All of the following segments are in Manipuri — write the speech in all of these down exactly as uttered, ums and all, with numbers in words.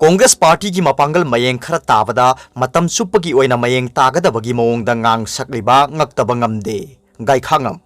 ꯀꯣꯡꯒ꯭ꯔꯦꯁ ꯄꯥꯔꯇꯤꯒꯤ ꯃꯄꯥꯡꯒꯜ ꯃꯌꯦꯡ ꯈꯔ ꯇꯥꯕꯗ ꯃꯇꯝ ꯆꯨꯞꯄꯒꯤ ꯑꯣꯏꯅ ꯃꯌꯦꯡ ꯇꯥꯒꯗꯕꯒꯤ ꯃꯑꯣꯡꯗ ꯉꯥꯡꯁꯛꯂꯤꯕ ꯉꯛꯇꯕ ꯉꯝꯗꯦ꯫ ꯒꯥꯏꯈꯥꯉꯝ꯫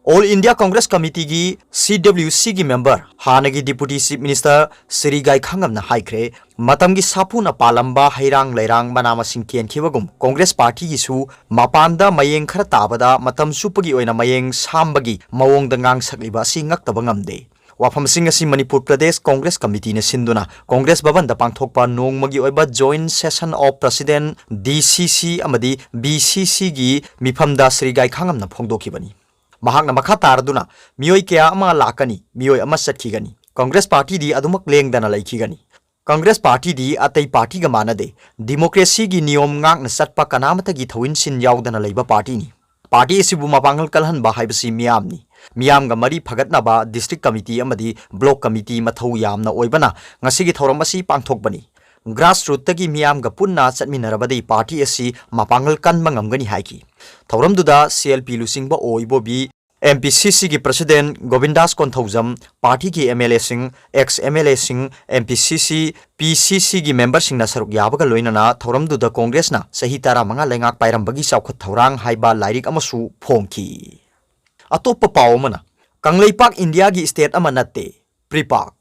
All India Congress Committeeꯒꯤ, C W Cꯒꯤ member, ꯍꯥꯟꯅꯒꯤ Deputy Chief Minister ꯁ꯭ꯔꯤ ꯒꯥꯏꯈꯥꯉꯝꯅ ꯍꯥꯏꯈ꯭ꯔꯦ, ꯃꯇꯝꯒꯤ ꯁꯥꯐꯨꯅ ꯄꯥꯜꯂꯝꯕ ꯍꯩꯔꯥꯡ ꯂꯩꯔꯥꯡ, ꯃꯅꯥ ꯃꯁꯤꯡ ꯀꯦꯟꯈꯤꯕꯒꯨꯝ ꯀꯣꯡꯒ꯭ꯔꯦꯁ ꯄꯥꯔꯇꯤꯒꯤꯁꯨ ꯃꯄꯥꯟꯗ ꯃꯌꯦꯡ ꯈꯔ ꯇꯥꯕꯗ ꯃꯇꯝ ꯆꯨꯞꯄꯒꯤ ꯑꯣꯏꯅ ꯃꯌꯦꯡ ꯁꯥꯝꯕꯒꯤ ꯃꯑꯣꯡꯗ ꯉꯥꯡꯁꯛꯂꯤꯕ ꯑꯁꯤ ꯉꯛꯇꯕ ꯉꯝꯗꯦ꯫ ꯋꯥꯐꯝꯁꯤꯡ ꯑꯁꯤ ꯃꯅꯤꯄꯨꯔ ꯄ꯭ꯔꯗꯦꯁ ꯀꯣꯡꯒ꯭ꯔꯦꯁ ꯀꯃꯤꯇꯤꯅ ꯁꯤꯟꯗꯨꯅ ꯀꯣꯡꯒ꯭ꯔꯦꯁ ꯚꯕꯟꯗ ꯄꯥꯡꯊꯣꯛꯄ ꯅꯣꯡꯃꯒꯤ ꯑꯣꯏꯕ Joint Session of President, D C C ꯑꯃꯗꯤ B C Cꯒꯤ ꯃꯤꯐꯝꯗ ꯁ꯭ꯔꯤ ꯒꯥꯏꯈꯥꯉꯝꯅ ꯐꯣꯡꯗꯣꯛꯈꯤꯕꯅꯤ꯫ ꯃꯍꯥꯛꯅ ꯃꯈꯥ ꯇꯥꯔꯗꯨꯅ ꯃꯤꯑꯣꯏ ꯀꯌꯥ ꯑꯃ ꯂꯥꯛꯀꯅꯤ, ꯃꯤꯑꯣꯏ ꯑꯃ ꯆꯠꯈꯤꯒꯅꯤ꯫ ꯀꯣꯡꯒ꯭ꯔꯦꯁ ꯄꯥꯔꯇꯤꯗꯤ ꯑꯗꯨꯃꯛ ꯂꯦꯡꯗꯅ ꯂꯩꯈꯤꯒꯅꯤ꯫ ꯀꯣꯡꯒ꯭ꯔꯦꯁ ꯄꯥꯔꯇꯤꯗꯤ ꯑꯇꯩ ꯄꯥꯔꯇꯤꯒ ꯃꯥꯟꯅꯗꯦ꯫ ꯗꯤꯃꯣꯀ꯭ꯔꯦꯁꯤꯒꯤ ꯅꯤꯌꯣꯝ ꯉꯥꯛꯅ ꯆꯠꯄ ꯀꯅꯥꯃꯠꯇꯒꯤ ꯊꯧꯏꯟꯁꯤꯟ ꯌꯥꯎꯗꯅ ꯂꯩꯕ ꯄꯥꯔꯇꯤꯅꯤ꯫ ꯄꯥꯔꯇꯤ ꯑꯁꯤꯕꯨ ꯃꯄꯥꯡꯒꯜ ꯀꯜꯍꯟꯕ ꯍꯥꯏꯕꯁꯤ ꯃꯤꯌꯥꯝꯅꯤ꯫ ꯃꯤꯌꯥꯝꯒ ꯃꯔꯤ ꯐꯒꯠꯅꯕ district committee ꯑꯃꯗꯤ block committee ꯃꯊꯧ ꯌꯥꯝꯅ ꯑꯣꯏꯕꯅ ꯉꯁꯤꯒꯤ ꯊꯧꯔꯝ ꯑꯁꯤ ꯄꯥꯡꯊꯣꯛꯄꯅꯤ꯫ Grassrootꯇꯒꯤ ꯃꯤꯌꯥꯝꯒ ꯄꯨꯟꯅ ꯆꯠꯃꯤꯟꯅꯔꯕꯗꯤ ꯄꯥꯔꯇꯤ ꯑꯁꯤ ꯃꯄꯥꯡꯒꯜ ꯀꯟꯕ ꯉꯝꯒꯅꯤ ꯍꯥꯏꯈꯤ꯫ ꯊꯧꯔꯝꯗꯨꯗ C L P ꯂꯨꯆꯤꯡꯕ ꯑꯣꯏꯕꯣꯕꯤ, M P C Cꯒꯤ President ꯒꯣꯕꯤꯟꯗꯥꯁ Konthoujam, ꯄꯥꯔꯇꯤꯒꯤ M L Aꯁꯤꯡ, ex M L Aꯁꯤꯡ, M P C C, P C Cꯒꯤ memberꯁꯤꯡꯅ ꯁꯔꯨꯛ ꯌꯥꯕꯒ ꯂꯣꯏꯅꯅ ꯊꯧꯔꯝꯗꯨꯗ ꯀꯣꯡꯒ꯭ꯔꯦꯁꯅ ꯆꯍꯤ ꯇꯔꯥꯃꯉꯥ ꯂꯩꯉꯥꯛ ꯄꯥꯏꯔꯝꯕꯒꯤ ꯆꯥꯎꯈꯠ ꯊꯧꯔꯥꯡ ꯍꯥꯏꯕ ꯂꯥꯏꯔꯤꯛ ꯑꯃꯁꯨ ꯐꯣꯡꯈꯤ꯫ ꯑꯇꯣꯞꯄ ꯄꯥꯎ ꯑꯃꯅ, ꯀꯪꯂꯩꯄꯥꯛ ꯏꯟꯗꯤꯌꯥꯒꯤ state ꯑꯃ ꯅꯠꯇꯦ, ꯄ꯭ꯔꯤꯄꯥꯛ꯫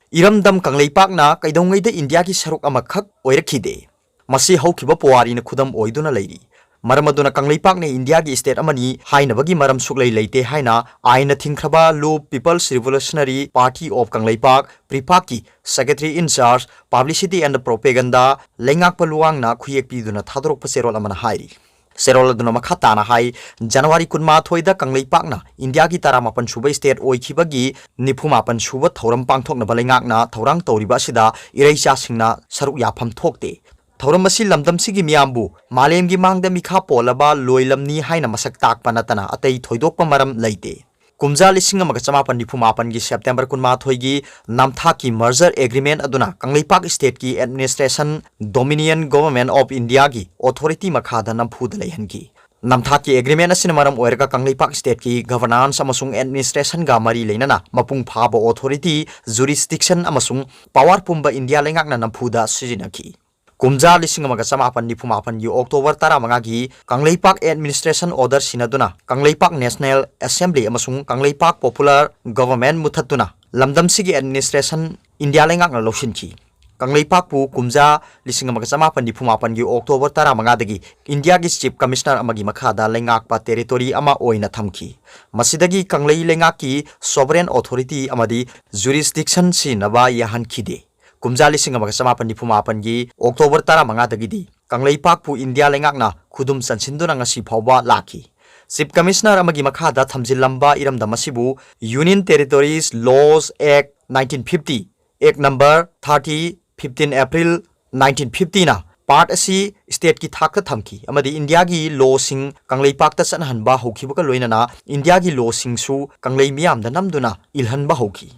ꯏꯔꯝꯗꯝ ꯀꯪꯂꯩꯄꯥꯛꯅ ꯀꯩꯗꯧꯉꯩꯗ ꯏꯟꯗꯤꯌꯥꯒꯤ ꯁꯔꯨꯛ ꯑꯃꯈꯛ ꯑꯣꯏꯔꯛꯈꯤꯗꯦ꯫ ꯃꯁꯤ ꯍꯧꯈꯤꯕ ꯄꯨꯋꯥꯔꯤꯅ ꯈꯨꯗꯝ ꯑꯣꯏꯗꯨꯅ ꯂꯩꯔꯤ꯫ ꯃꯔꯝ ꯑꯗꯨꯅ ꯀꯪꯂꯩꯄꯥꯛꯅ ꯏꯟꯗꯤꯌꯥꯒꯤ state ꯑꯃꯅꯤ ꯍꯥꯏꯅꯕꯒꯤ ꯃꯔꯝ ꯁꯨꯛꯂꯩ ꯂꯩꯇꯦ ꯍꯥꯏꯅ ꯑꯥꯏꯟꯅ ꯊꯤꯡꯈ꯭ꯔꯕ Law People's Revolutionary Party of Kangleipak, ꯄ꯭ꯔꯤꯄꯥꯛꯀꯤ secretary in charge, publicity and propaganda ꯂꯩꯉꯥꯛꯄ ꯂꯨꯋꯥꯡꯅ ꯈꯨꯌꯦꯛ ꯄꯤꯗꯨꯅ ꯊꯥꯗꯣꯔꯛꯄ ꯆꯦꯔꯣꯜ ꯑꯃꯅ ꯍꯥꯏꯔꯤ꯫ ꯆꯦꯔꯣꯜ ꯑꯗꯨꯅ ꯃꯈꯥ ꯇꯥꯅ ꯍꯥꯏ, ꯖꯅꯋꯥꯔꯤ ꯀꯨꯟꯃꯥꯊꯣꯏꯗ ꯀꯪꯂꯩꯄꯥꯛꯅ ꯏꯟꯗꯤꯌꯥꯒꯤ ꯇꯔꯥꯃꯥꯄꯟ ꯁꯨꯕ state ꯑꯣꯏꯈꯤꯕꯒꯤ ꯅꯤꯐꯨꯃꯥꯄꯟ ꯁꯨꯕ ꯊꯧꯔꯝ ꯄꯥꯡꯊꯣꯛꯅꯕ ꯂꯩꯉꯥꯛꯅ ꯊꯧꯔꯥꯡ ꯇꯧꯔꯤꯕ ꯑꯁꯤꯗ ꯏꯔꯩꯆꯥꯁꯤꯡꯅ ꯁꯔꯨꯛ ꯌꯥꯐꯝ ꯊꯣꯛꯇꯦ꯫ ꯊꯧꯔꯝ ꯑꯁꯤ ꯂꯝꯗꯝꯁꯤꯒꯤ ꯃꯤꯌꯥꯝꯕꯨ ꯃꯥꯂꯦꯝꯒꯤ ꯃꯥꯡꯗ ꯃꯤꯈꯥ ꯄꯣꯜꯂꯕ ꯂꯣꯏꯂꯝꯅꯤ ꯍꯥꯏꯅ ꯃꯁꯛ ꯇꯥꯛꯄ ꯅꯠꯇꯅ ꯑꯇꯩ ꯊꯣꯏꯗꯣꯛꯄ ꯃꯔꯝ ꯂꯩꯇꯦ꯫ ꯀꯨꯝꯖꯥ ꯂꯤꯁꯤꯡ ꯑꯃꯒ ꯆꯃꯥꯄꯟ ꯅꯤꯐꯨ ꯃꯥꯄꯟꯒꯤ September ꯀꯨꯟꯃꯥꯊꯣꯏꯒꯤ ꯅꯝꯊꯥꯛꯀꯤ merger agreement ꯑꯗꯨꯅ Kangleipak stateꯀꯤ administration Dominion Government of Indiaꯒꯤ authority ꯃꯈꯥꯗ ꯅꯝꯐꯨꯗ ꯂꯩꯍꯟꯈꯤ꯫ ꯅꯝꯊꯥꯛꯀꯤ ꯑꯦꯒ꯭ꯔꯤꯃꯦꯟ ꯑꯁꯤꯅ ꯃꯔꯝ ꯑꯣꯏꯔꯒ ꯀꯪꯂꯩꯄꯥꯛ ꯁ꯭ꯇꯦꯠꯀꯤ ꯒꯚꯔꯅꯥꯟꯁ ꯑꯃꯁꯨꯡ ꯑꯦꯗꯃꯤꯅꯤꯁꯇ꯭ꯔꯦꯁꯟꯒ ꯃꯔꯤ ꯂꯩꯅꯅ ꯃꯄꯨꯡ ꯐꯥꯕ ꯑꯣꯊꯣꯔꯤꯇꯤ, ꯖꯨꯔꯤꯁꯗꯤꯛꯁꯟ ꯑꯃꯁꯨꯡ ꯄꯥꯋꯔ ꯄꯨꯝꯕ ꯏꯟꯗꯤꯌꯥ ꯂꯩꯉꯥꯛꯅ ꯅꯝꯐꯨꯗ ꯁꯤꯖꯤꯟꯅꯈꯤ꯫ ꯀꯨꯝꯖꯥ ꯂꯤꯁꯤꯡ ꯑꯃꯒ ꯆꯃꯥꯄꯟ ꯅꯤꯐꯨ ꯃꯥꯄꯟꯒꯤ ꯑꯣꯛꯇꯣꯕꯔ ꯇꯔꯥꯃꯉꯥꯒꯤ ꯀꯪꯂꯩꯄꯥꯛ ꯑꯦꯗꯃꯤꯅꯤꯁꯇ꯭ꯔꯦꯁꯟ ꯑꯣꯔꯗꯔ ꯁꯤꯟꯅꯗꯨꯅ ꯀꯪꯂꯩꯄꯥꯛ ꯅꯦꯁꯅꯦꯜ ꯑꯦꯁꯦꯝꯕ꯭ꯂꯤ ꯑꯃꯁꯨꯡ ꯀꯪꯂꯩꯄꯥꯛ ꯄꯣꯄꯨꯂꯔ ꯒꯚꯔꯟꯃꯦꯟꯠ ꯃꯨꯊꯠꯇꯨꯅ ꯂꯝꯗꯝꯁꯤꯒꯤ ꯑꯦꯗꯃꯤꯅꯤꯁꯇ꯭ꯔꯦꯁꯟ ꯏꯟꯗꯤꯌꯥ ꯂꯩꯉꯥꯛꯅ ꯂꯧꯁꯤꯟꯈꯤ꯫ ꯀꯪꯂꯩꯄꯥꯛꯄꯨ ꯀꯨꯝꯖꯥ ꯂꯤꯁꯤꯡ ꯑꯃꯒ ꯆꯃꯥꯄꯟ ꯅꯤꯐꯨ ꯃꯥꯄꯟꯒꯤ ꯑꯣꯛꯇꯣꯕꯔ ꯇꯔꯥꯃꯉꯥꯗꯒꯤ ꯏꯟꯗꯤꯌꯥꯒꯤ ꯆꯤꯐ ꯀꯃꯤꯁꯅꯔ ꯑꯃꯒꯤ ꯃꯈꯥꯗ ꯂꯩꯉꯥꯛꯄ ꯇꯦꯔꯤꯇꯣꯔꯤ ꯑꯃ ꯑꯣꯏꯅ ꯊꯝꯈꯤ꯫ ꯃꯁꯤꯗꯒꯤ ꯀꯪꯂꯩ ꯂꯩꯉꯥꯛꯀꯤ ꯁꯣꯚꯔꯦꯟ ꯑꯣꯊꯣꯔꯤꯇꯤ ꯑꯃꯗꯤ ꯖꯨꯔꯤꯁꯗꯤꯛꯁꯟ ꯁꯤꯖꯤꯟꯅꯕ ꯌꯥꯍꯟꯈꯤꯗꯦ꯫ ꯀꯨꯝꯖꯥ ꯂꯤꯁꯤꯡ ꯑꯃꯒ ꯆꯃꯥꯄꯟ ꯅꯤꯐꯨ ꯃꯥꯄꯟꯒꯤ ꯑꯣꯛꯇꯣꯕꯔ ꯇꯔꯥꯃꯉꯥꯗꯒꯤꯗꯤ ꯀꯪꯂꯩꯄꯥꯛꯄꯨ ꯏꯟꯗꯤꯌꯥ ꯂꯩꯉꯥꯛꯅ ꯈꯨꯗꯨꯝ ꯆꯟꯁꯤꯟꯗꯨꯅ ꯉꯁꯤ ꯐꯥꯎꯕ ꯂꯥꯛꯈꯤ꯫ ꯆꯤꯐ ꯀꯃꯤꯁꯅꯔ ꯑꯃꯒꯤ ꯃꯈꯥꯗ ꯊꯝꯖꯤꯜꯂꯝꯕ ꯏꯔꯝꯗꯝ ꯑꯁꯤꯕꯨ Union Territories Laws Act nineteen fifty, Act number thirty, fifteen April nineteen fiftyꯅ ꯄꯥꯔꯠ ꯑꯁꯤ ꯁ꯭ꯇꯦꯠꯀꯤ ꯊꯥꯛꯇ ꯊꯝꯈꯤ ꯑꯃꯗꯤ ꯏꯟꯗꯤꯌꯥꯒꯤ ꯂꯣꯁꯤꯡ ꯀꯪꯂꯩꯄꯥꯛꯇ ꯆꯠꯅꯍꯟꯕ ꯍꯧꯈꯤꯕꯒ ꯂꯣꯏꯅꯅ ꯏꯟꯗꯤꯌꯥꯒꯤ ꯂꯣꯁꯤꯡꯁꯨ ꯀꯪꯂꯩ ꯃꯤꯌꯥꯝꯗ ꯅꯝꯗꯨꯅ ꯏꯜꯍꯟꯕ ꯍꯧꯈꯤ꯫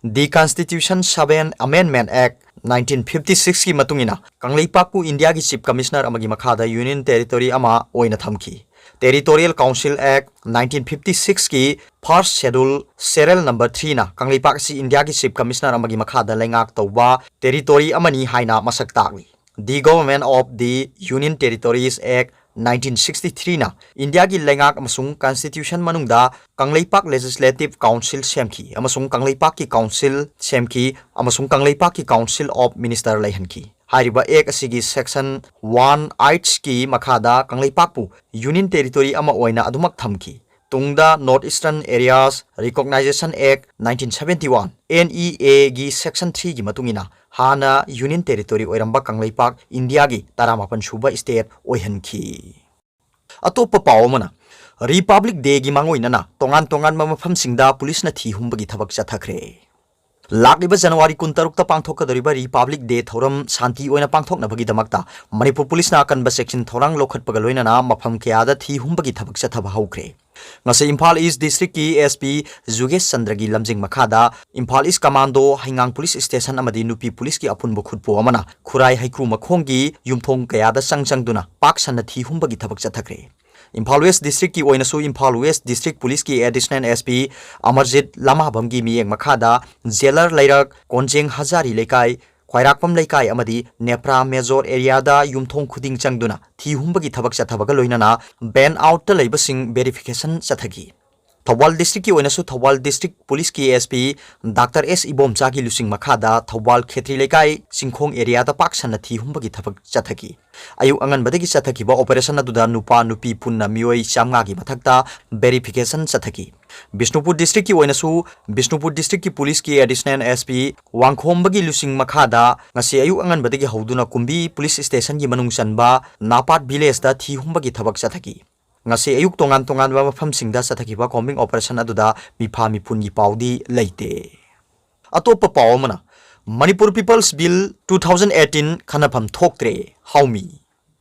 The Constitution Seven Amendment Act nineteen fifty-sixꯀꯤ ꯃꯇꯨꯡ ꯏꯟꯅ ꯀꯪꯂꯩꯄꯥꯛꯄꯨ ꯏꯟꯗꯤꯌꯥꯒꯤ ꯆꯤꯐ ꯀꯃꯤꯁꯅꯔ ꯑꯃꯒꯤ ꯃꯈꯥꯗ ꯌꯨꯅꯤꯌꯟ ꯇꯦꯔꯤꯇꯣꯔꯤ ꯑꯃ ꯑꯣꯏꯅ ꯊꯝꯈꯤ꯫ Territorial Council Act nineteen fifty-sixꯀꯤ First Schedule, Serial number threeꯅ Kangleipak ꯑꯁꯤ ꯏꯟꯗꯤꯌꯥꯒꯤ ꯆꯤꯐ ꯀꯃꯤꯁꯅꯔ ꯑꯃꯒꯤ ꯃꯈꯥꯗ ꯂꯩꯉꯥꯛ ꯇꯧꯕ ꯇꯦꯔꯤꯇꯣꯔꯤ ꯑꯃꯅꯤ ꯍꯥꯏꯅ ꯃꯁꯛ ꯇꯥꯛꯂꯤ꯫ The Government of the Union Territories Act nineteen sixty-threeꯅ ꯏꯟꯗꯤꯌꯥꯒꯤ ꯂꯩꯉꯥꯛ ꯑꯃꯁꯨꯡ ꯀꯟꯁꯇꯤꯇ꯭ꯌꯨꯁꯟ ꯃꯅꯨꯡꯗ ꯀꯪꯂꯩꯄꯥꯛ ꯂꯦꯖꯤꯁꯂꯦꯇꯤꯚ ꯀꯥꯎꯟꯁꯤꯜ ꯁꯦꯝꯈꯤ ꯑꯃꯁꯨꯡ ꯀꯪꯂꯩꯄꯥꯛꯀꯤ ꯀꯥꯎꯟꯁꯤꯜ ꯁꯦꯝꯈꯤ ꯑꯃꯁꯨꯡ ꯀꯪꯂꯩꯄꯥꯛꯀꯤ ꯀꯥꯎꯟꯁꯤꯜ ꯑꯣꯐ ꯃꯤꯅꯤꯁꯇꯔ ꯂꯩꯍꯟꯈꯤ꯫ ꯍꯥꯏꯔꯤꯕ ꯑꯦꯛ ꯑꯁꯤꯒꯤ ꯁꯦꯛꯁꯟ ꯋꯥꯟ ꯑꯩꯠꯁꯀꯤ ꯃꯈꯥꯗ ꯀꯪꯂꯩꯄꯥꯛꯄꯨ ꯌꯨꯅꯤꯌꯟ ꯇꯦꯔꯤꯇꯣꯔꯤ ꯑꯃ ꯑꯣꯏꯅ ꯑꯗꯨꯃꯛ ꯊꯝꯈꯤ꯫ ꯇꯨꯡꯗ North Eastern Areas Recognition Act nineteen seventy-one, N E Aꯒꯤ ꯁꯦꯛꯁꯟ ꯊ꯭ꯔꯤꯒꯤ ꯃꯇꯨꯡ ꯏꯟꯅ ꯍꯥꯟꯅ ꯌꯨꯅꯤꯌꯟ ꯇꯦꯔꯤꯇꯣꯔꯤ ꯑꯣꯏꯔꯝꯕ ꯀꯪꯂꯩꯄꯥꯛ ꯏꯟꯗꯤꯌꯥꯒꯤ ꯇꯔꯥꯃꯥꯄꯟ ꯁꯨꯕ ꯁ꯭ꯇꯦꯠ ꯑꯣꯏꯍꯟꯈꯤ꯫ ꯑꯇꯣꯞꯄ ꯄꯥꯎ ꯑꯃꯅ, ꯔꯤꯄꯕ꯭ꯂꯤꯛ ꯗꯦꯒꯤ ꯃꯥꯡꯑꯣꯏꯅꯅ ꯇꯣꯉꯥꯟ ꯇꯣꯉꯥꯟꯕ ꯃꯐꯝꯁꯤꯡꯗ ꯄꯨꯂꯤꯁꯅ ꯊꯤ ꯍꯨꯝꯕꯒꯤ ꯊꯕꯛ ꯆꯠꯊꯈ꯭ꯔꯦ꯫ ꯂꯥꯛꯂꯤꯕ ꯖꯅꯋꯥꯔꯤ ꯀꯨꯟꯇꯔꯨꯛꯇ ꯄꯥꯡꯊꯣꯛꯀꯗꯧꯔꯤꯕ ꯔꯤꯄꯕ꯭ꯂꯤꯛ ꯗꯦ ꯊꯧꯔꯝ ꯁꯥꯟꯇꯤ ꯑꯣꯏꯅ ꯄꯥꯡꯊꯣꯛꯅꯕꯒꯤꯗꯃꯛꯇ ꯃꯅꯤꯄꯨꯔ ꯄꯨꯂꯤꯁꯅ ꯑꯀꯟꯕ ꯆꯦꯛꯁꯤꯟ ꯊꯧꯔꯥꯡ ꯂꯧꯈꯠꯄꯒ ꯂꯣꯏꯅꯅ ꯃꯐꯝ ꯀꯌꯥꯗ ꯊꯤ ꯍꯨꯝꯕꯒꯤ ꯊꯕꯛ ꯆꯠꯊꯕ ꯍꯧꯈ꯭ꯔꯦ꯫ ꯉꯁꯤ ꯏꯝꯐꯥꯜ ꯏꯁ ꯗꯤꯁꯇ꯭ꯔꯤꯛꯀꯤ S P ꯖꯨꯒꯦꯁ ꯆꯟꯗ꯭ꯔꯒꯤ ꯂꯝꯖꯤꯡ ꯃꯈꯥꯗ ꯏꯝꯐꯥꯜ ꯏꯁ ꯀꯃꯥꯟꯗꯣ, ꯍꯩꯉꯥꯡ ꯄꯨꯂꯤꯁ ꯁ꯭ꯇꯦꯁꯟ ꯑꯃꯗꯤ ꯅꯨꯄꯤ ꯄꯨꯂꯤꯁꯀꯤ ꯑꯄꯨꯟꯕ ꯈꯨꯠꯄꯨ ꯑꯃꯅ ꯈꯨꯔꯥꯏ ꯍꯩꯀ꯭ꯔꯨ ꯃꯈꯣꯡꯒꯤ ꯌꯨꯝꯊꯣꯡ ꯀꯌꯥꯗ ꯆꯪ ꯆꯪꯗꯨꯅ ꯄꯥꯛ ꯁꯟꯅ ꯊꯤ ꯍꯨꯝꯕꯒꯤ ꯊꯕꯛ ꯆꯠꯊꯈ꯭ꯔꯦ꯫ ꯏꯝꯐꯥꯜ ꯋꯦꯁ ꯗꯤꯁꯇ꯭ꯔꯤꯛꯀꯤ ꯑꯣꯏꯅꯁꯨ ꯏꯝꯐꯥꯜ ꯋꯦꯁ ꯗꯤꯁꯇ꯭ꯔꯤꯛ ꯄꯨꯂꯤꯁꯀꯤ ꯑꯦꯗꯤꯁꯅꯦꯜ ꯑꯦꯁ ꯄꯤ ꯑꯃꯔꯖꯤꯠ ꯂꯃꯥꯕꯝꯒꯤ ꯃꯤꯠꯌꯦꯡ ꯃꯈꯥꯗ ꯖꯦꯂꯔ ꯂꯩꯔꯛ, ꯀꯣꯟꯖꯦꯡ ꯍꯖꯥꯔꯤ ꯂꯩꯀꯥꯏ, ꯈ꯭ꯋꯥꯏꯔꯥꯛꯄꯝ ꯂꯩꯀꯥꯏ ꯑꯃꯗꯤ ꯅꯦꯄ꯭ꯔꯥ ꯃꯦꯖꯣꯔ ꯑꯦꯔꯤꯌꯥꯗ ꯌꯨꯝꯊꯣꯡ ꯈꯨꯗꯤꯡ ꯆꯪꯗꯨꯅ ꯊꯤ ꯍꯨꯝꯕꯒꯤ ꯊꯕꯛ ꯆꯠꯊꯕꯒ ꯂꯣꯏꯅꯅ ꯕꯦꯟ ꯑꯥꯎꯠꯇ ꯂꯩꯕꯁꯤꯡ ꯚꯦꯔꯤꯐꯤꯀꯦꯁꯟ ꯆꯠꯊꯈꯤ꯫ ꯊꯧꯕꯥꯜ ꯗꯤꯁꯇ꯭ꯔꯤꯛꯀꯤ ꯑꯣꯏꯅꯁꯨ ꯊꯧꯕꯥꯜ ꯗꯤꯁꯇ꯭ꯔꯤꯛ ꯄꯨꯂꯤꯁꯀꯤ ꯑꯦꯁ ꯄꯤ ꯗꯥꯛꯇꯔ ꯑꯦꯁ ꯏꯕꯣꯝꯆꯥꯒꯤ ꯂꯨꯆꯤꯡ ꯃꯈꯥꯗ ꯊꯧꯕꯥꯜ ꯈꯦꯇ꯭ꯔꯤ ꯂꯩꯀꯥꯏ ꯆꯤꯡꯈꯣꯡ ꯑꯦꯔꯤꯌꯥꯗ ꯄꯥꯛ ꯁꯟꯅ ꯊꯤ ꯍꯨꯝꯕꯒꯤ ꯊꯕꯛ ꯆꯠꯊꯈꯤ꯫ ꯑꯌꯨꯛ ꯑꯉꯟꯕꯗꯒꯤ ꯆꯠꯊꯈꯤꯕ ꯑꯣꯄꯔꯦꯁꯟ ꯑꯗꯨꯗ ꯅꯨꯄꯥ ꯅꯨꯄꯤ ꯄꯨꯟꯅ ꯃꯤꯑꯣꯏ ꯆꯥꯝꯃꯉꯥꯒꯤ ꯃꯊꯛꯇ ꯚꯦꯔꯤꯐꯤꯀꯦꯁꯟ ꯆꯠꯊꯈꯤ꯫ ꯕꯤꯁꯅꯨꯄꯨꯔ ꯗꯤꯁꯇ꯭ꯔꯤꯛꯀꯤ ꯑꯣꯏꯅꯁꯨ ꯕꯤꯁꯅꯨꯄꯨꯔ ꯗꯤꯁꯇ꯭ꯔꯤꯛꯀꯤ ꯄꯨꯂꯤꯁꯀꯤ ꯑꯦꯗꯤꯁꯅꯦꯜ ꯑꯦꯁ ꯄꯤ ꯋꯥꯡꯈꯣꯝꯕꯒꯤ ꯂꯨꯆꯤꯡ ꯃꯈꯥꯗ ꯉꯁꯤ ꯑꯌꯨꯛ ꯑꯉꯟꯕꯗꯒꯤ ꯍꯧꯗꯨꯅ ꯀꯨꯝꯕꯤ ꯄꯨꯂꯤꯁ ꯁ꯭ꯇꯦꯁꯟꯒꯤ ꯃꯅꯨꯡ ꯆꯟꯕ ꯅꯥꯄꯥꯠ ꯚꯤꯂꯦꯖꯇ ꯊꯤ ꯍꯨꯝꯕꯒꯤ ꯊꯕꯛ ꯆꯠꯊꯈꯤ꯫ ꯉꯁꯤ ꯑꯌꯨꯛ ꯇꯣꯉꯥꯟ ꯇꯣꯉꯥꯟꯕ ꯃꯐꯝꯁꯤꯡꯗ ꯆꯠꯊꯈꯤꯕ ꯀꯣꯝꯕꯤꯡ ꯑꯣꯄꯔꯦꯁꯟ ꯑꯗꯨꯗ ꯃꯤꯐꯥ ꯃꯤꯄꯨꯟꯒꯤ ꯄꯥꯎꯗꯤ ꯂꯩꯇꯦ꯫ ꯑꯇꯣꯞꯄ ꯄꯥꯎ ꯑꯃꯅ, Manipur people's bill two thousand eighteen ꯈꯟꯅꯐꯝ ꯊꯣꯛꯇ꯭ꯔꯦ, ꯍꯥꯎꯃꯤ꯫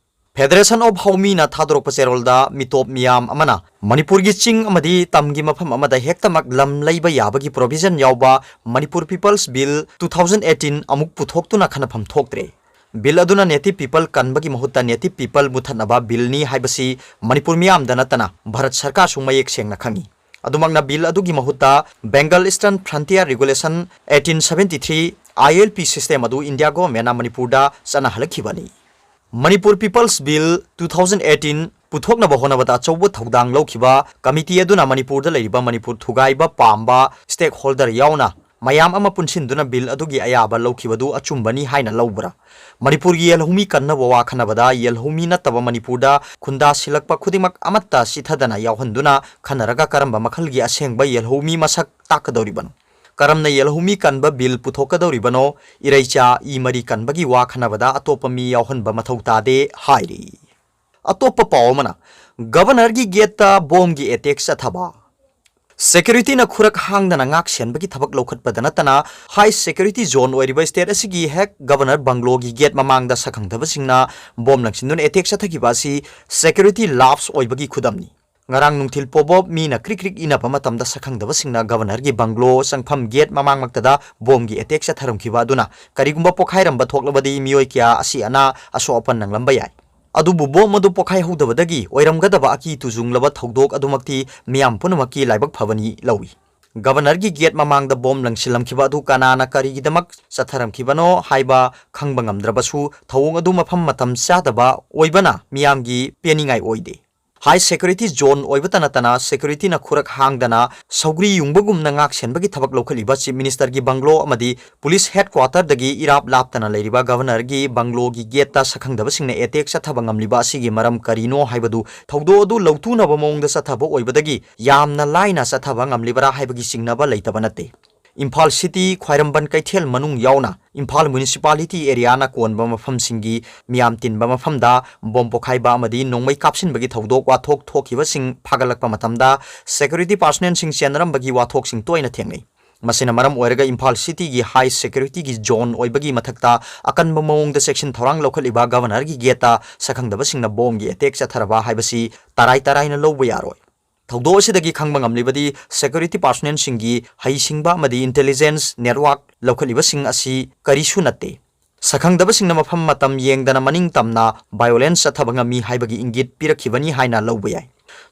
ꯐꯦꯗꯔꯦꯁꯟ ꯑꯣꯐ ꯍꯥꯎꯃꯤꯅ ꯊꯥꯗꯣꯔꯛꯄ ꯆꯦꯔꯣꯜꯗ ꯃꯤꯇꯣꯞ ꯃꯤꯌꯥꯝ ꯑꯃꯅ ꯃꯅꯤꯄꯨꯔꯒꯤ ꯆꯤꯡ ꯑꯃꯗꯤ ꯇꯝꯒꯤ ꯃꯐꯝ ꯑꯃꯗ ꯍꯦꯛꯇꯃꯛ ꯂꯝ ꯂꯩꯕ ꯌꯥꯕꯒꯤ ꯄ꯭ꯔꯣꯚꯤꯖꯟ ꯌꯥꯎꯕ Manipur people's bill two thousand eighteen ꯑꯃꯨꯛ ꯄꯨꯊꯣꯛꯇꯨꯅ ꯈꯟꯅꯐꯝ ꯊꯣꯛꯇ꯭ꯔꯦ꯫ ꯕꯤꯜ ꯑꯗꯨꯅ ꯅꯦꯇꯤꯚ ꯄꯤꯄꯜ ꯀꯟꯕꯒꯤ ꯃꯍꯨꯠꯇ ꯅꯦꯇꯤꯚ ꯄꯤꯄꯜ ꯃꯨꯊꯠꯅꯕ ꯕꯤꯜꯅꯤ ꯍꯥꯏꯕꯁꯤ ꯃꯅꯤꯄꯨꯔ ꯃꯤꯌꯥꯝꯗ ꯅꯠꯇꯅ ꯚꯥꯔꯠ ꯁꯔꯀꯥꯔꯁꯨ ꯃꯌꯦꯛ ꯁꯦꯡꯅ ꯈꯪꯏ꯫ ꯑꯗꯨꯃꯛꯅ ꯕꯤꯜ ꯑꯗꯨꯒꯤ ꯃꯍꯨꯠꯇ Bengal Eastern Frontier Regulation eighteen seventy three, I L P system ꯑꯗꯨ ꯏꯟꯗꯤꯌꯥ ꯒꯣꯚꯔꯟꯃꯦꯟꯠꯅ ꯃꯅꯤꯄꯨꯔꯗ ꯆꯠꯅꯍꯜꯂꯛꯈꯤꯕꯅꯤ꯫ Manipur people's bill two thousand eighteen ꯄꯨꯊꯣꯛꯅꯕ ꯍꯣꯠꯅꯕꯗ ꯑꯆꯧꯕ ꯊꯧꯗꯥꯡ ꯂꯧꯈꯤꯕ ꯀꯃꯤꯇꯤ ꯑꯗꯨꯅ ꯃꯅꯤꯄꯨꯔꯗ ꯂꯩꯔꯤꯕ ꯃꯅꯤꯄꯨꯔ ꯊꯨꯒꯥꯏꯕ ꯄꯥꯝꯕ ꯁ꯭ꯇꯦꯛꯍꯣꯜꯗꯔ ꯌꯥꯎꯅ ꯃꯌꯥꯝ ꯑꯃ ꯄꯨꯟꯁꯤꯟꯗꯨꯅ ꯕꯤꯜ ꯑꯗꯨꯒꯤ ꯑꯌꯥꯕ ꯂꯧꯈꯤꯕꯗꯨ ꯑꯆꯨꯝꯕꯅꯤ ꯍꯥꯏꯅ ꯂꯧꯕ꯭ꯔꯥ? ꯃꯅꯤꯄꯨꯔꯒꯤ ꯌꯦꯜꯍꯧꯃꯤ ꯀꯟꯅꯕ ꯋꯥ ꯈꯟꯅꯕꯗ ꯌꯦꯜꯍꯧꯃꯤ ꯅꯠꯇꯕ ꯃꯅꯤꯄꯨꯔꯗ ꯈꯨꯟꯗꯥ ꯁꯤꯜꯂꯛꯄ ꯈꯨꯗꯤꯡꯃꯛ ꯑꯃꯠꯇ ꯆꯤꯊꯗꯅ ꯌꯥꯎꯍꯟꯗꯨꯅ ꯈꯟꯅꯔꯒ ꯀꯔꯝꯕ ꯃꯈꯜꯒꯤ ꯑꯁꯦꯡꯕ ꯌꯦꯜꯍꯧꯃꯤ ꯃꯁꯛ ꯇꯥꯛꯀꯗꯧꯔꯤꯕꯅꯣ? ꯀꯔꯝꯅ ꯌꯦꯜꯍꯧꯃꯤ ꯀꯟꯕ ꯕꯤꯜ ꯄꯨꯊꯣꯛꯀꯗꯧꯔꯤꯕꯅꯣ? ꯏꯔꯩꯆꯥ, ꯏ ꯃꯔꯤ ꯀꯟꯕꯒꯤ ꯋꯥ ꯈꯟꯅꯕꯗ ꯑꯇꯣꯞꯄ ꯃꯤ ꯌꯥꯎꯍꯟꯕ ꯃꯊꯧ ꯇꯥꯗꯦ ꯍꯥꯏꯔꯤ꯫ ꯑꯇꯣꯞꯄ ꯄꯥꯎ ꯑꯃꯅ, ꯒꯚꯔꯅꯔꯒꯤ ꯒꯦꯠꯇ ꯕꯣꯝꯒꯤ ꯑꯦꯇꯦꯛ ꯆꯠꯊꯕ꯫ ꯁꯦꯀ꯭ꯌꯨꯔꯤꯇꯤꯅ ꯈꯨꯔꯛ ꯍꯥꯡꯗꯅ ꯉꯥꯛ ꯁꯦꯟꯕꯒꯤ ꯊꯕꯛ ꯂꯧꯈꯠꯄꯗ ꯅꯠꯇꯅ, ꯍꯥꯏ ꯁꯦꯀ꯭ꯌꯨꯔꯤꯇꯤ ꯖꯣꯟ ꯑꯣꯏꯔꯤꯕ ꯁ꯭ꯇꯦꯠ ꯑꯁꯤꯒꯤ ꯍꯦꯛ ꯒꯚꯔꯅꯔ ꯕꯪꯒ꯭ꯂꯣꯒꯤ ꯒꯦꯠ ꯃꯃꯥꯡꯗ ꯁꯛꯈꯪꯗꯕꯁꯤꯡꯅ ꯕꯣꯝ ꯂꯪꯁꯤꯟꯗꯨꯅ ꯑꯦꯇꯦꯛ ꯆꯠꯊꯈꯤꯕ ꯑꯁꯤ ꯁꯦꯀ꯭ꯌꯨꯔꯤꯇꯤ ꯂꯥꯞꯁ ꯑꯣꯏꯕꯒꯤ ꯈꯨꯗꯝꯅꯤ꯫ ꯉꯔꯥꯡ ꯅꯨꯡꯊꯤꯜ ꯄꯣꯕꯣꯞ ꯃꯤꯅ ꯀ꯭ꯔꯤꯛ ꯀ꯭ꯔꯤꯛ ꯏꯟꯅꯕ ꯃꯇꯝꯗ ꯁꯛꯈꯪꯗꯕꯁꯤꯡꯅ ꯒꯚꯔꯅꯔꯒꯤ ꯕꯪꯒ꯭ꯂꯣ ꯆꯪꯐꯝ ꯒꯦꯠ ꯃꯃꯥꯡꯃꯛꯇꯗ ꯕꯣꯝꯒꯤ ꯑꯦꯇꯦꯛ ꯆꯠꯊꯔꯝꯈꯤꯕ ꯑꯗꯨꯅ ꯀꯔꯤꯒꯨꯝꯕ ꯄꯣꯈꯥꯏꯔꯝꯕ ꯊꯣꯛꯂꯕꯗꯤ ꯃꯤꯑꯣꯏ ꯀꯌꯥ ꯑꯁꯤ ꯑꯅꯥ ꯑꯁꯣꯛ ꯑꯄꯟ ꯅꯪꯂꯝꯕ ꯌꯥꯏ꯫ ꯑꯗꯨꯕꯨ ꯕꯣꯝ ꯑꯗꯨ ꯄꯣꯈꯥꯏꯍꯧꯗꯕꯗꯒꯤ ꯑꯣꯏꯔꯝꯒꯗꯕ ꯑꯀꯤ ꯇꯨꯖꯨꯡꯂꯕ ꯊꯧꯗꯣꯛ ꯑꯗꯨꯃꯛꯇꯤ ꯃꯤꯌꯥꯝ ꯄꯨꯝꯅꯃꯛꯀꯤ ꯂꯥꯏꯕꯛ ꯐꯕꯅꯤ ꯂꯧꯏ꯫ ꯒꯚꯔꯅꯔꯒꯤ ꯒꯦꯠ ꯃꯃꯥꯡꯗ ꯕꯣꯝ ꯂꯪꯁꯤꯜꯂꯝꯈꯤꯕ ꯑꯗꯨ ꯀꯅꯥꯅ ꯀꯔꯤꯒꯤꯗꯃꯛ ꯆꯠꯊꯔꯝꯈꯤꯕꯅꯣ ꯍꯥꯏꯕ ꯈꯪꯕ ꯉꯝꯗ꯭ꯔꯕꯁꯨ, ꯊꯧꯑꯣꯡ ꯑꯗꯨ ꯃꯐꯝ ꯃꯇꯝ ꯆꯥꯗꯕ ꯑꯣꯏꯕꯅ ꯃꯤꯌꯥꯝꯒꯤ ꯄꯦꯟꯅꯤꯡꯉꯥꯏ ꯑꯣꯏꯗꯦ꯫ ꯍꯥꯏ ꯁꯦꯀ꯭ꯌꯨꯔꯤꯇꯤ ꯖꯣꯟ ꯑꯣꯏꯕꯇ ꯅꯠꯇꯅ ꯁꯦꯀ꯭ꯌꯨꯔꯤꯇꯤꯅ ꯈꯨꯔꯛ ꯍꯥꯡꯗꯅ ꯁꯧꯒ꯭ꯔꯤ ꯌꯨꯡꯕꯒꯨꯝꯅ ꯉꯥꯛ ꯁꯦꯟꯕꯒꯤ ꯊꯕꯛ ꯂꯧꯈꯠꯂꯤꯕ ꯆꯤꯐ ꯃꯤꯅꯤꯁꯇꯔꯒꯤ ꯕꯪꯒ꯭ꯂꯣ ꯑꯃꯗꯤ ꯄꯨꯂꯤꯁ ꯍꯦꯗꯀ꯭ꯋꯥꯇꯔꯗꯒꯤ ꯏꯔꯥꯞ ꯂꯥꯞꯇꯅ ꯂꯩꯔꯤꯕ ꯒꯚꯔꯅꯔꯒꯤ ꯕꯪꯒ꯭ꯂꯣꯒꯤ ꯒꯦꯠꯇ ꯁꯛꯈꯪꯗꯕꯁꯤꯡꯅ ꯑꯦꯇꯦꯛ ꯆꯠꯊꯕ ꯉꯝꯂꯤꯕ ꯑꯁꯤꯒꯤ ꯃꯔꯝ ꯀꯔꯤꯅꯣ ꯍꯥꯏꯕꯗꯨ ꯊꯧꯗꯣꯛ ꯑꯗꯨ ꯂꯧꯊꯨꯅꯕ ꯃꯑꯣꯡꯗ ꯆꯠꯊꯕ ꯑꯣꯏꯕꯗꯒꯤ ꯌꯥꯝꯅ ꯂꯥꯏꯅ ꯆꯠꯊꯕ ꯉꯝꯂꯤꯕꯔꯥ ꯍꯥꯏꯕꯒꯤ ꯆꯤꯡꯅꯕ ꯂꯩꯇꯕ ꯅꯠꯇꯦ꯫ ꯏꯝꯐꯥꯜ ꯁꯤꯇꯤ, ꯈ꯭ꯋꯥꯏꯔꯝꯕꯟ ꯀꯩꯊꯦꯜ ꯃꯅꯨꯡ ꯌꯥꯎꯅ ꯏꯝꯐꯥꯜ ꯃ꯭ꯌꯨꯅꯤꯁꯤꯄꯥꯂꯤꯇꯤ ꯑꯦꯔꯤꯌꯥꯅ ꯀꯣꯟꯕ ꯃꯐꯝꯁꯤꯡꯒꯤ ꯃꯤꯌꯥꯝ ꯇꯤꯟꯕ ꯃꯐꯝꯗ ꯕꯣꯝ ꯄꯣꯈꯥꯏꯕ ꯑꯃꯗꯤ ꯅꯣꯡꯃꯩ ꯀꯥꯞꯁꯤꯟꯕꯒꯤ ꯊꯧꯗꯣꯛ ꯋꯥꯊꯣꯛ ꯊꯣꯛꯈꯤꯕꯁꯤꯡ ꯐꯥꯒꯠꯂꯛꯄ ꯃꯇꯝꯗ ꯁꯦꯀ꯭ꯌꯨꯔꯤꯇꯤ ꯄꯥꯔꯁꯅꯦꯜꯁꯤꯡ ꯆꯦꯟꯅꯔꯝꯕꯒꯤ ꯋꯥꯊꯣꯛꯁꯤꯡ ꯇꯣꯏꯅ ꯊꯦꯡꯅꯩ꯫ ꯃꯁꯤꯅ ꯃꯔꯝ ꯑꯣꯏꯔꯒ ꯏꯝꯐꯥꯜ ꯁꯤꯇꯤꯒꯤ ꯍꯥꯏ ꯁꯦꯀ꯭ꯌꯨꯔꯤꯇꯤꯒꯤ ꯖꯣꯟ ꯑꯣꯏꯕꯒꯤ ꯃꯊꯛꯇ ꯑꯀꯟꯕ ꯃꯑꯣꯡꯗ ꯆꯦꯛꯁꯤꯟ ꯊꯧꯔꯥꯡ ꯂꯧꯈꯠꯂꯤꯕ ꯒꯚꯔꯅꯔꯒꯤ ꯒꯦꯠꯇ ꯁꯛꯈꯪꯗꯕꯁꯤꯡꯅ ꯕꯣꯝꯒꯤ ꯑꯦꯇꯦꯛ ꯆꯠꯊꯔꯕ ꯍꯥꯏꯕꯁꯤ ꯇꯔꯥꯏ ꯇꯔꯥꯏꯅ ꯂꯧꯕ ꯌꯥꯔꯣꯏ꯫ ꯊꯧꯗꯣꯛ ꯑꯁꯤꯗꯒꯤ ꯈꯪꯕ ꯉꯝꯂꯤꯕꯗꯤ ꯁꯦꯀ꯭ꯌꯨꯔꯤꯇꯤ ꯄꯥꯔꯁꯅꯦꯜꯁꯤꯡꯒꯤ ꯍꯩꯁꯤꯡꯕ ꯑꯃꯗꯤ ꯏꯟꯇꯦꯂꯤꯖꯦꯟꯁ ꯅꯦꯠꯋꯥꯔꯛ ꯂꯧꯈꯠꯂꯤꯕꯁꯤꯡ ꯑꯁꯤ ꯀꯔꯤꯁꯨ ꯅꯠꯇꯦ꯫ ꯁꯛꯈꯪꯗꯕꯁꯤꯡꯅ ꯃꯐꯝ ꯃꯇꯝ ꯌꯦꯡꯗꯅ ꯃꯅꯤꯡ ꯇꯝꯅ ꯚꯥꯏꯑꯣꯂꯦꯟꯁ ꯆꯠꯊꯕ ꯉꯝꯃꯤ ꯍꯥꯏꯕꯒꯤ ꯏꯪꯒꯤꯠ ꯄꯤꯔꯛꯈꯤꯕꯅꯤ ꯍꯥꯏꯅ ꯂꯧꯕ ꯌꯥꯏ꯫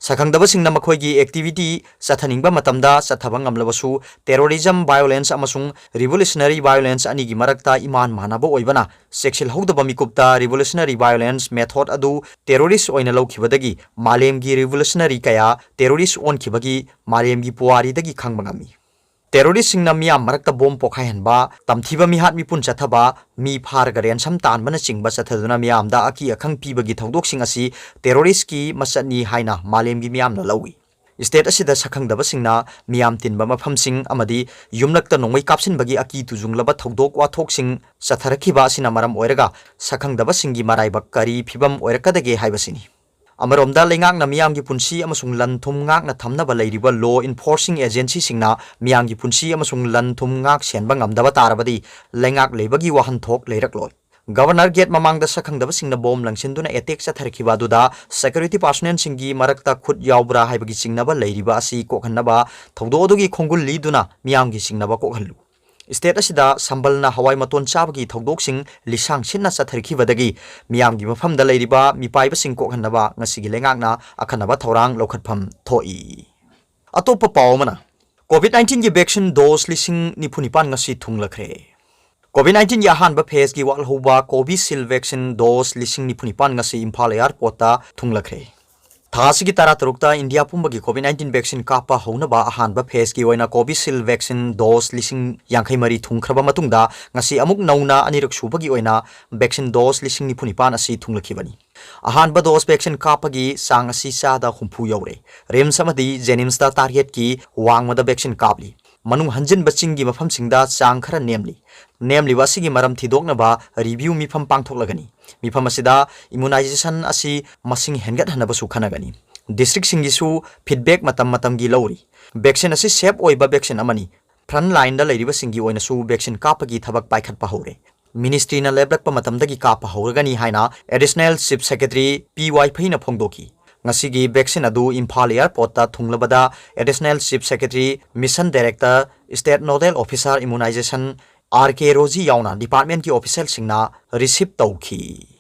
ꯁꯛꯈꯪꯗꯕꯁꯤꯡꯅ ꯃꯈꯣꯏꯒꯤ ꯑꯦꯛꯇꯤꯚꯤꯇꯤ ꯆꯠꯊꯅꯤꯡꯕ ꯃꯇꯝꯗ ꯆꯠꯊꯕ ꯉꯝꯂꯕꯁꯨ, ꯇꯦꯔꯣꯔꯤꯖꯝ ꯚꯥꯏꯑꯣꯂꯦꯟꯁ ꯑꯃꯁꯨꯡ ꯔꯤꯚꯣꯂꯨꯁꯅꯔꯤ ꯚꯥꯏꯑꯣꯂꯦꯟꯁ ꯑꯅꯤꯒꯤ ꯃꯔꯛꯇ ꯏꯃꯥꯟ ꯃꯥꯟꯅꯕ ꯑꯣꯏꯕꯅ, ꯆꯦꯛꯁꯤꯜꯍꯧꯗꯕ ꯃꯤꯀꯨꯞꯇ ꯔꯤꯚꯣꯂꯨꯁꯅꯔꯤ ꯚꯥꯏꯑꯣꯂꯦꯟꯁ ꯃꯦꯊꯣꯗ ꯑꯗꯨ ꯇꯦꯔꯣꯔꯤꯁ ꯑꯣꯏꯅ ꯂꯧꯈꯤꯕꯗꯒꯤ ꯃꯥꯂꯦꯝꯒꯤ ꯔꯤꯚꯣꯂꯨꯁꯅꯔꯤ ꯀꯌꯥ ꯇꯦꯔꯣꯔꯤꯁ ꯑꯣꯟꯈꯤꯕꯒꯤ ꯃꯥꯂꯦꯝꯒꯤ ꯄꯨꯋꯥꯔꯤꯗꯒꯤ ꯈꯪꯕ ꯉꯝꯃꯤ꯫ ꯇꯦꯔꯣꯔꯤꯁꯁꯤꯡꯅ ꯃꯤꯌꯥꯝ ꯃꯔꯛꯇ ꯕꯣꯝ ꯄꯣꯈꯥꯏꯍꯟꯕ, ꯇꯝꯊꯤꯕ ꯃꯤꯍꯥꯠ ꯃꯤꯄꯨꯟ ꯆꯠꯊꯕ, ꯃꯤ ꯐꯥꯔꯒ ꯔꯦꯟꯁꯝ ꯇꯥꯟꯕꯅꯆꯤꯡꯕ ꯆꯠꯊꯗꯨꯅ ꯃꯤꯌꯥꯝꯗ ꯑꯀꯤ ꯑꯈꯪ ꯄꯤꯕꯒꯤ ꯊꯧꯗꯣꯛꯁꯤꯡ ꯑꯁꯤ ꯇꯦꯔꯣꯔꯤꯁꯀꯤ ꯃꯆꯠꯅꯤ ꯍꯥꯏꯅ ꯃꯥꯂꯦꯝꯒꯤ ꯃꯤꯌꯥꯝꯅ ꯂꯧꯏ꯫ ꯁ꯭ꯇꯦꯠ ꯑꯁꯤꯗ ꯁꯛꯈꯪꯗꯕꯁꯤꯡꯅ ꯃꯤꯌꯥꯝ ꯇꯤꯟꯕ ꯃꯐꯝꯁꯤꯡ ꯑꯃꯗꯤ ꯌꯨꯝꯂꯛꯇ ꯅꯣꯡꯃꯩ ꯀꯥꯞꯁꯤꯟꯕꯒꯤ ꯑꯀꯤ ꯇꯨꯖꯨꯡꯂꯕ ꯊꯧꯗꯣꯛ ꯋꯥꯊꯣꯛꯁꯤꯡ ꯆꯠꯊꯔꯛꯈꯤꯕ ꯑꯁꯤꯅ ꯃꯔꯝ ꯑꯣꯏꯔꯒ ꯁꯛꯈꯪꯗꯕꯁꯤꯡꯒꯤ ꯃꯔꯥꯏꯕꯛ ꯀꯔꯤ ꯐꯤꯕꯝ ꯑꯣꯏꯔꯛꯀꯗꯒꯦ ꯍꯥꯏꯕꯁꯤꯅꯤ꯫ ꯑꯃꯔꯣꯝꯗ, ꯂꯩꯉꯥꯛꯅ ꯃꯤꯌꯥꯝꯒꯤ ꯄꯨꯟꯁꯤ ꯑꯃꯁꯨꯡ ꯂꯟ ꯊꯨꯝ ꯉꯥꯛꯅ ꯊꯝꯅꯕ ꯂꯩꯔꯤꯕ ꯂꯣ ꯏꯟꯐꯣꯔꯁꯤꯡ ꯑꯦꯖꯦꯟꯁꯤꯁꯤꯡꯅ ꯃꯤꯌꯥꯝꯒꯤ ꯄꯨꯟꯁꯤ ꯑꯃꯁꯨꯡ ꯂꯟ ꯊꯨꯝ ꯉꯥꯛ ꯁꯦꯟꯕ ꯉꯝꯗꯕ ꯇꯥꯔꯕꯗꯤ ꯂꯩꯉꯥꯛ ꯂꯩꯕꯒꯤ ꯋꯥꯍꯟꯊꯣꯛ ꯂꯩꯔꯛꯂꯣꯏ꯫ ꯒꯚꯔꯅꯔ ꯒꯦꯠ ꯃꯃꯥꯡꯗ ꯁꯛꯈꯪꯗꯕꯁꯤꯡꯅ ꯕꯣꯝ ꯂꯪꯁꯤꯟꯗꯨꯅ ꯑꯦꯇꯦꯛ ꯆꯠꯊꯔꯛꯈꯤꯕ ꯑꯗꯨꯗ ꯁꯦꯀ꯭ꯌꯨꯔꯤꯇꯤ ꯄꯥꯔꯁꯅꯦꯜꯁꯤꯡꯒꯤ ꯃꯔꯛꯇ ꯈꯨꯠ ꯌꯥꯎꯕ꯭ꯔꯥ ꯍꯥꯏꯕꯒꯤ ꯆꯤꯡꯅꯕ ꯂꯩꯔꯤꯕ ꯑꯁꯤ ꯀꯣꯛꯍꯟꯅꯕ ꯊꯧꯗꯣꯛ ꯑꯗꯨꯒꯤ ꯈꯣꯡꯒꯨꯜ ꯂꯤꯗꯨꯅ ꯃꯤꯌꯥꯝꯒꯤ ꯆꯤꯡꯅꯕ ꯀꯣꯛꯍꯜꯂꯨ꯫ State ꯑꯁꯤꯗ ꯁꯝꯕꯜꯅ ꯍꯋꯥꯏ ꯃꯇꯣꯟ ꯆꯥꯕꯒꯤ ꯊꯧꯗꯣꯛꯁꯤꯡ ꯂꯤꯁꯥꯡ ꯁꯤꯠꯅ ꯆꯠꯊꯔꯛꯈꯤꯕꯗꯒꯤ ꯃꯤꯌꯥꯝꯒꯤ ꯃꯐꯝꯗ ꯂꯩꯔꯤꯕ ꯃꯤꯄꯥꯏꯕꯁꯤꯡ ꯀꯣꯛꯍꯟꯅꯕ ꯉꯁꯤꯒꯤ ꯂꯩꯉꯥꯛꯅ ꯑꯈꯟꯅꯕ ꯊꯧꯔꯥꯡ ꯂꯧꯈꯠꯐꯝ ꯊꯣꯛꯏ꯫ ꯑꯇꯣꯞꯄ ꯄꯥꯎ ꯑꯃꯅ, COVID nineteen ꯒꯤ vaccine dose ꯂꯤꯁꯤꯡ ꯅꯤꯐꯨ ꯅꯤꯄꯥꯟ ꯉꯁꯤ ꯊꯨꯡꯂꯈ꯭ꯔꯦ꯫ COVID nineteen ꯒꯤ ꯑꯍꯥꯟꯕ phase ꯀꯤ ꯋꯥꯠꯍꯧꯕ Covishield vaccine dose ꯂꯤꯁꯤꯡ ꯅꯤꯐꯨ ꯅꯤꯄꯥꯟ ꯉꯁꯤ ꯏꯝꯐꯥꯜ airport ꯇ ꯊꯨꯡꯂꯈ꯭ꯔꯦ꯫ ꯊꯥ ꯑꯁꯤꯒꯤ ꯇꯔꯥꯇꯔꯨꯛꯇ ꯏꯟꯗꯤꯌꯥ ꯄꯨꯝꯕꯒꯤ COVID nineteen vaccine ꯀꯥꯞꯄ ꯍꯧꯅꯕ ꯑꯍꯥꯟꯕ phase ꯀꯤ ꯑꯣꯏꯅ Covishield vaccine dose ꯂꯤꯁꯤꯡ ꯌꯥꯡꯈꯩ ꯃꯔꯤ ꯊꯨꯡꯈ꯭ꯔꯕ ꯃꯇꯨꯡꯗ, ꯉꯁꯤ ꯑꯃꯨꯛ ꯅꯧꯅ ꯑꯅꯤꯔꯛ ꯁꯨꯕꯒꯤ ꯑꯣꯏꯅ vaccine dose ꯂꯤꯁꯤꯡ ꯅꯤꯐꯨ ꯅꯤꯄꯥꯟ ꯑꯁꯤ ꯊꯨꯡꯂꯛꯈꯤꯕꯅꯤ꯫ ꯑꯍꯥꯟꯕ dose vaccine ꯀꯥꯞꯄꯒꯤ ꯆꯥꯡ ꯑꯁꯤ ꯆꯥꯗ ꯍꯨꯝꯐꯨ ꯌꯧꯔꯦ꯫ RIMS ꯑꯃꯗꯤ JNIMS ꯇ target ꯀꯤ ꯋꯥꯡꯃꯗ vaccine ꯀꯥꯞꯂꯤ꯫ ꯃꯅꯨꯡ ꯍꯟꯖꯤꯟꯕ ꯆꯤꯡꯒꯤ ꯃꯐꯝꯁꯤꯡꯗ ꯆꯥꯡ ꯈꯔ ꯅꯦꯝꯂꯤ꯫ ꯅꯦꯝꯂꯤꯕ ꯑꯁꯤꯒꯤ ꯃꯔꯝ ꯊꯤꯗꯣꯛꯅꯕ review ꯃꯤꯐꯝ ꯄꯥꯡꯊꯣꯛꯂꯒꯅꯤ꯫ ꯃꯤꯐꯝ ꯑꯁꯤꯗ immunization ꯑꯁꯤ ꯃꯁꯤꯡ ꯍꯦꯟꯒꯠꯍꯟꯅꯕꯁꯨ ꯈꯟꯅꯒꯅꯤ꯫ District ꯁꯤꯡꯒꯤꯁꯨ feedback ꯃꯇꯝ ꯃꯇꯝꯒꯤ ꯂꯧꯔꯤ꯫ Vaccine ꯑꯁꯤ safe ꯑꯣꯏꯕ vaccine ꯑꯃꯅꯤ꯫ Front line ꯗ ꯂꯩꯔꯤꯕꯁꯤꯡꯒꯤ ꯑꯣꯏꯅꯁꯨ vaccine ꯀꯥꯞꯄꯒꯤ ꯊꯕꯛ ꯄꯥꯏꯈꯠꯄ ꯍꯧꯔꯦ꯫ Ministry ꯅ ꯂꯦꯞꯂꯛꯄ ꯃꯇꯝꯗꯒꯤ ꯀꯥꯞꯄ ꯍꯧꯔꯒꯅꯤ ꯍꯥꯏꯅ Additional Chief Secretary P ꯋꯥꯏꯐꯩꯅ ꯐꯣꯡꯗꯣꯛꯈꯤ꯫ ꯉꯁꯤꯒꯤ vaccine ꯑꯗꯨ ꯏꯝꯐꯥꯜ airport ꯇ ꯊꯨꯡꯂꯕꯗ Additional Chief Secretary, Mission Director, State Nodal Officer Immunization R K Rosie ꯌꯥꯎꯅ department ꯀꯤ official ꯁꯤꯡꯅ receive ꯇꯧꯈꯤ꯫